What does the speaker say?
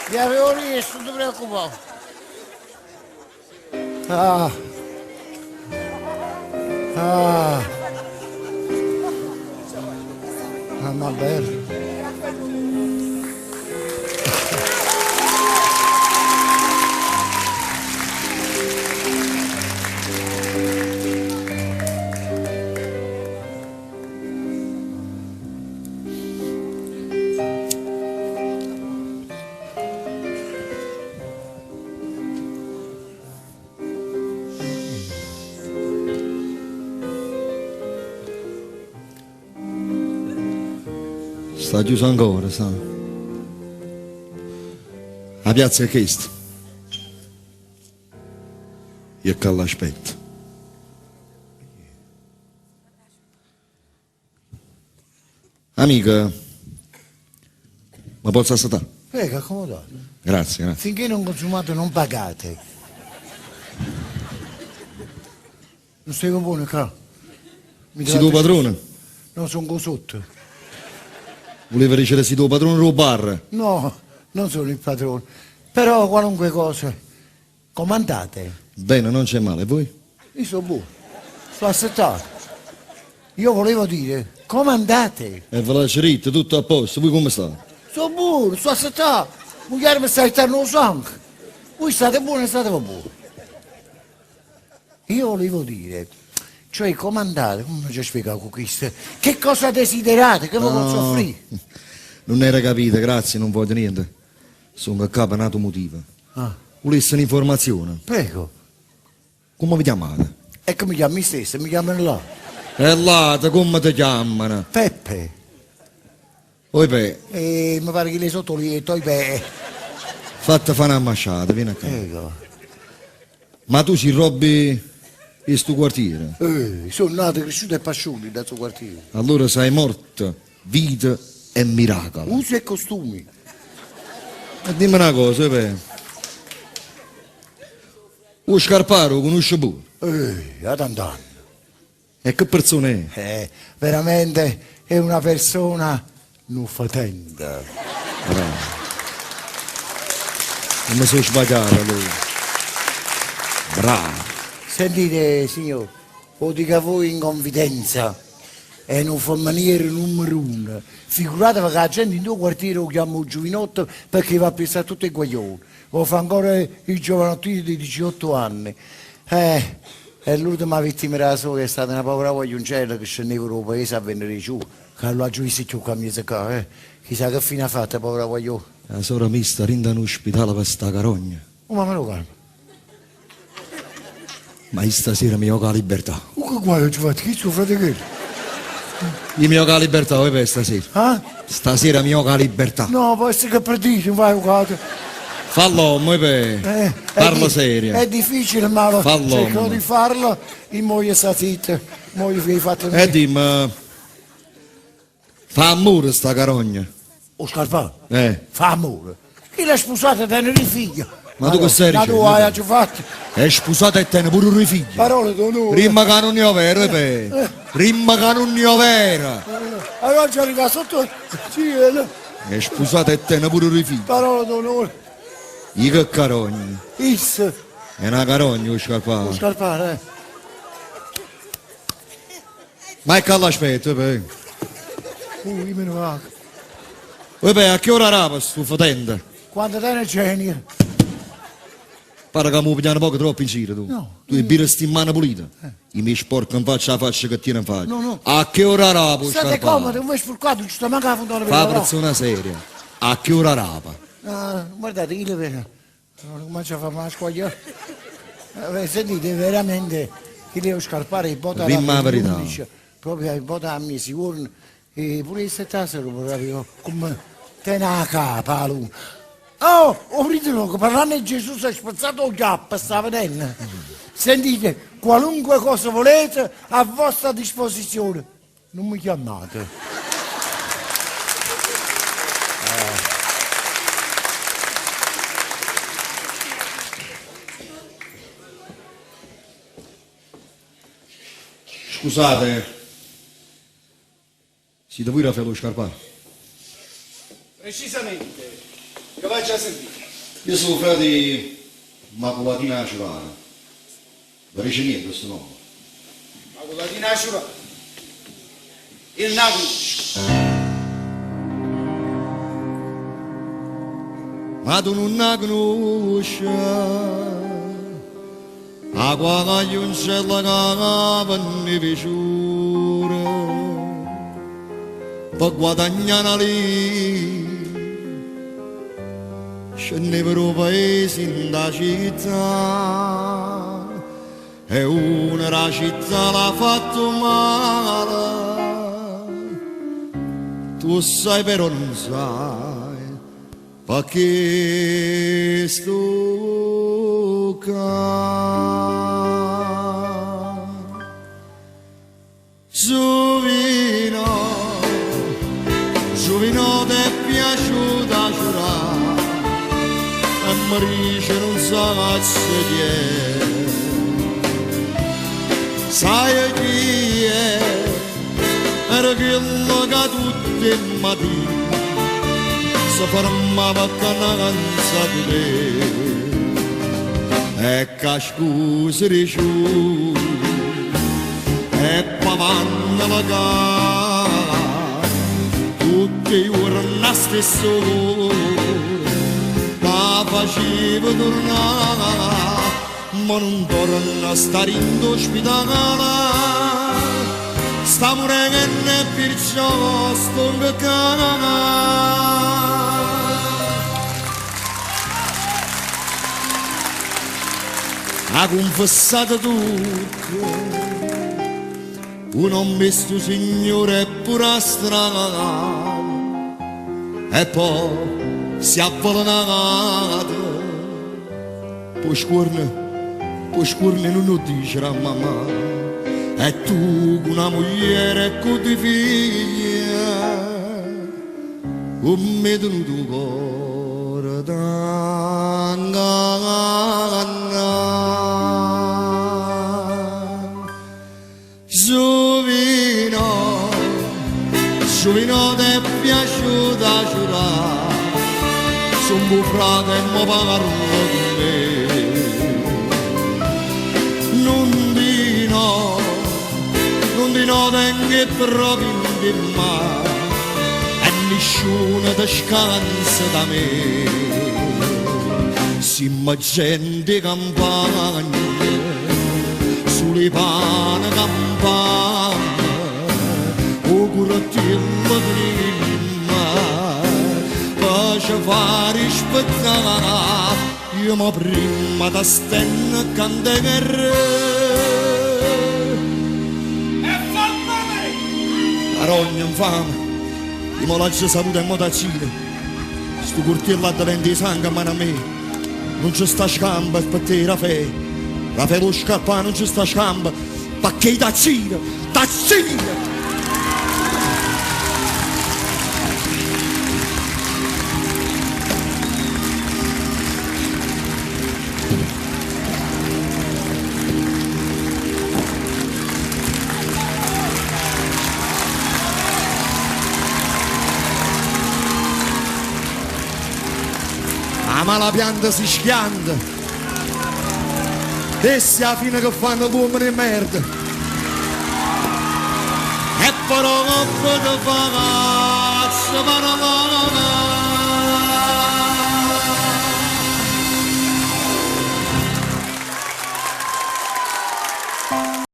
Gli avevo chiesto, non ti preoccupare. Ah. Ah. Mamma bella. Sta chiuso ancora, sta. La piazza è questa. Io che l'aspetto. Amica, ma posso assaltare? Prego, accomodate. Grazie, grazie. Finché non consumate non pagate. Non stai con buono qua? Mi Sei tu padrone? No, sono con sotto. Voleva dire sei tu padrone del bar? No, non sono il padrone. Però qualunque cosa. Comandate. Bene, non c'è male, voi? Io sono buono. Sto assettato. Io volevo dire, comandate. E ve l'ha scritto, tutto a posto, voi come state? Sono buono, sto assettato. Moglie mi sta gettando il sangue. Voi state buoni e state buoni. Io volevo dire, cioè comandate, come ci spiega con questo? Che cosa desiderate? Che voi posso offrire? Non era capito, grazie, non voglio niente. Sono a capo un altro motivo. Ah. Volessi un'informazione. Prego. Come vi chiamate? Ecco mi chiamo stesso, mi chiamano là. E là, come ti chiamano? Peppe. Oi Pe. E mi pare che lei sotto lì e toi Pe. Fatta fare una masciata, vieni a casa. Prego. Ma tu ci robbi in sto quartiere? Sono nato, cresciuto e pasciuto in questo quartiere. Allora sei morto, vita e miracolo. Usi e costumi. E dimmi una cosa, Pe. Lo scarparo conosce pure. A tant'anni. E che persona è? Veramente è una persona non fatente. Bravo. Non mi sono sbagliato allora. Bravo. Sentite, signor, lo dico a voi in confidenza. È un femminile numero uno. Figuratevi che la gente in due quartieri lo chiama un giovinotto perché va a pensare a tutti i guaglioni. Lo fa ancora il giovanottino di 18 anni. E l'ultima vittima della sua è stata una povera guaglioncella che scendeva dal paese a venire giù. Che l'ha giù visto più che qua, eh. Chissà che fine ha fatto, povera guaglione. La sora mi sta rinda in ospedale per sta carogna. Oh, ma me lo calmo. Ma io stasera mi gioco la libertà. Oh, che guaio ci fate? Chi suo fratello? Io mi gioco la libertà, voi per stasera. Ah? Stasera mi gioco la libertà. No, può essere che per dire, non vai a giocare. Fallo, mo per. Parlo serio. È difficile, ma lo Fallo, cerco mo. di farlo. In moglie sta zitta. Moglie che hai fatto. E dimmi. Fa amore sta carogna. O scarpà? Eh. Fa amore. Chi l'ha sposata tiene un figlio. Ma tu che stai Ma tu dicendo? hai già fatto. È sposata e tiene pure un figlio. Parole d'onore. Rimma che non è vero, eh, Rimma che non è vero. Allora ci arriva sotto il cielo. È sposata e tiene pure un figlio. Parole d'onore. Io che carogna. Is. È una carogna lo scarpare. Lo scarpare, eh. Ma è che l'aspetto, eh. Io me ne vado. Vabbè, a che ora rapa sto fotente? Quando te ne genio. Pare che mi pigliano poco troppo in giro tu. No. Tu hai birra sti in mano pulita. Io mi sporco in faccia la faccia che tiene in faccia. No, no. A che ora rapa? State scarpare? comodo, non mi sporcato, non ci sto manco a fontana per Fa lavorare. persona seria. A che ora rapa? Ah, guardate, io le vedo. Non comincio a fare una squaglia. Sentite, veramente, che devo scarpare il bota Dimmi la verità. 11, proprio il bota a mezzogiorno, e pure il settassero proprio come tiene la capa, lui. Oh, ho preso parlando di Gesù si è spezzato il gappo, sta vedendo. Sentite, qualunque cosa volete, a vostra disposizione. Non mi chiamate. Scusate. Siete voi Raffaello Scarparo? Precisamente. Che v'aggia sentì? Io so' 'o frate 'e Mmaculatina 'a Ciurana. Ve dice niente stu nomme? Mmaculatina 'a Ciurana? Io nun 'a cunosco. Ma tu nun 'a cunusce 'a guagliuncella ca venneva 'e ciure pe guadagnà na lira scenneva d' 'o paese 'int' 'a città e una d' 'a città l'ha fatto male tu 'o ssaje però nun saje Pecché sto ccà. Giuvinò, giuvinò t'è piaciuta 'a ciurà e me dice nun saccio chi è. Saje chi è? Era chillo ca tutt' 'e matine se fermava ccà 'nnanze a te e ca scusa diciuto e pavannola ca tutt' 'e juorne 'a stessa ora t' 'a faceva turnà Mo nun torna, sta dint' 'o spitale. Sta murenno e pirciò stongo ccà. Ha cunfessato tutto, 'o nomme 'e stu signore e pure 'a strada. E po' s'è avvelenato. P' 'o scuorno, p' 'o scuorno 'e nun 'o dicere a mammà E tu cu na mugliera e cu duje figlie Comm' 'e tenuto 'o core t'angannà Giuvinò, giuvinò t'è piaciuta 'a ciurà, Songo 'o frate e mo parlo cu me. Nun di no, nun di no tengo 'e prove 'int' 'e mmane e nisciuno te scanza da me. Simmo gente 'e campagna, Sulo 'e pane campammo, 'o curtiello tenimmo pe ce fa rispettà. Io mo primma te stenno ccà 'nterra. E famme verè! Carogna 'nfame, io mo l'aggio saputo e mo t'acciro. Stu curtiello addeventa 'e sangue 'mmano a me. Nun ce sta scampo pe te, Rafè. Rafele 'o scarpà nun ce sta scampo pecché i' t'acciro, t'acciro! 'A mala pianta si schianta. Chesta è 'a fine che fanno l'uommene 'e merda. E però te faccio parlà.